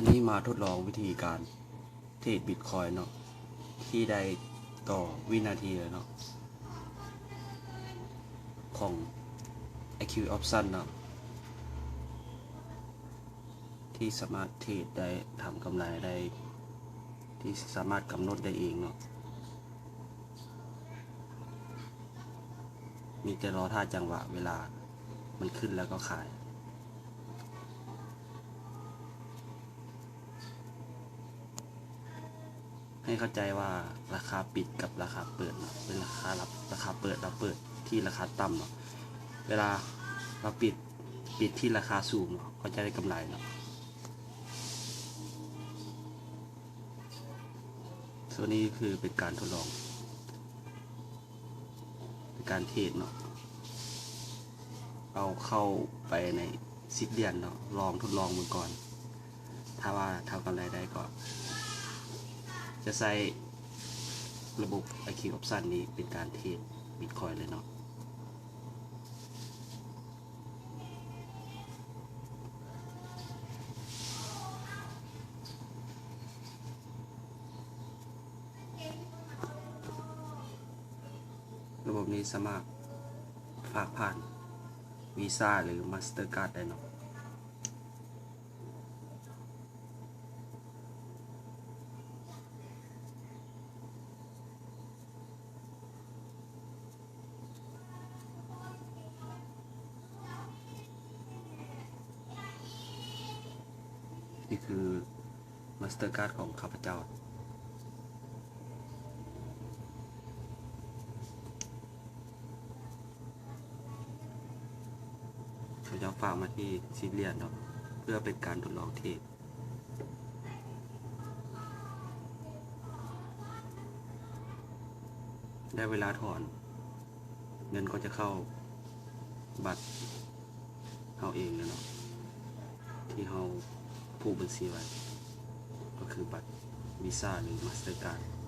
ອັນນີ້ມາທົດລອງວິທີການເທຣດບິດຄອຍເນາະ ທີ່ໄດ້ຕໍ່ວິນາທີເນາະ ຂອງ IQ Option ເນາະ ທີ່ສາມາດເທຣດໄດ້ ທຳກຳໄລໄດ້ ທີ່ສາມາດກຳນົດໄດ້ເອງເນາະ. ມີແຕ່ລໍຖ້າຈັງຫວະເວລາມັນຂຶ້ນແລ້ວກໍຂາຍ. ໃຫ້ເຂົ້າໃຈວ່າລາຄາປິດກັບລາຄາເປີດເນາະ ເປັນລາຄາ ລາຄາເປີດ ລາວເປີດທີ່ລາຄາຕ່ຳເນາະ. ເວລາລາວປິດ ປິດທີ່ລາຄາສູງເນາະ ເຂົາຈະໄດ້ກຳໄລເນາະ. ສ່ວນນີ້ຄືເປັນການທົດລອງ ເປັນການເທຣດເນາະ ເອົາເຂົ້າໄປໃນສິບຫຼຽນເນາະ ລອງທົດລອງເບິ່ງກ່ອນ. ຖ້າວ່າທຳກຳໄລໄດ້ກໍຈະໃຊ້ລະບົບ IQ Option ນີ້ເປັນການເທຣດບິດຄອຍເລີຍເນາະ. ລະບົບນີ້ສາມາດຝາກຜ່ານ Visa ຫຼື Mastercard ໄດ້ເນາະ. ນີ້ຄື Mastercard ຂອງຂ້າພະເຈົ້າ. ເຂົາເຈົ້າຝາກມາທີ່ສິບຫຼຽນເນາະ ເພື່ອເປັນການທົດລອງເທຣດ. ໄດ້ເວລາຖອນ ເງິນກໍຈະເຂົ້າບັດເຮົາເອງແລ້ວເນາະ ທີ່ເຮົາຜູກບັນຊີໄວ້ ກໍຄືບັດ Visa ຫຼື Mastercard.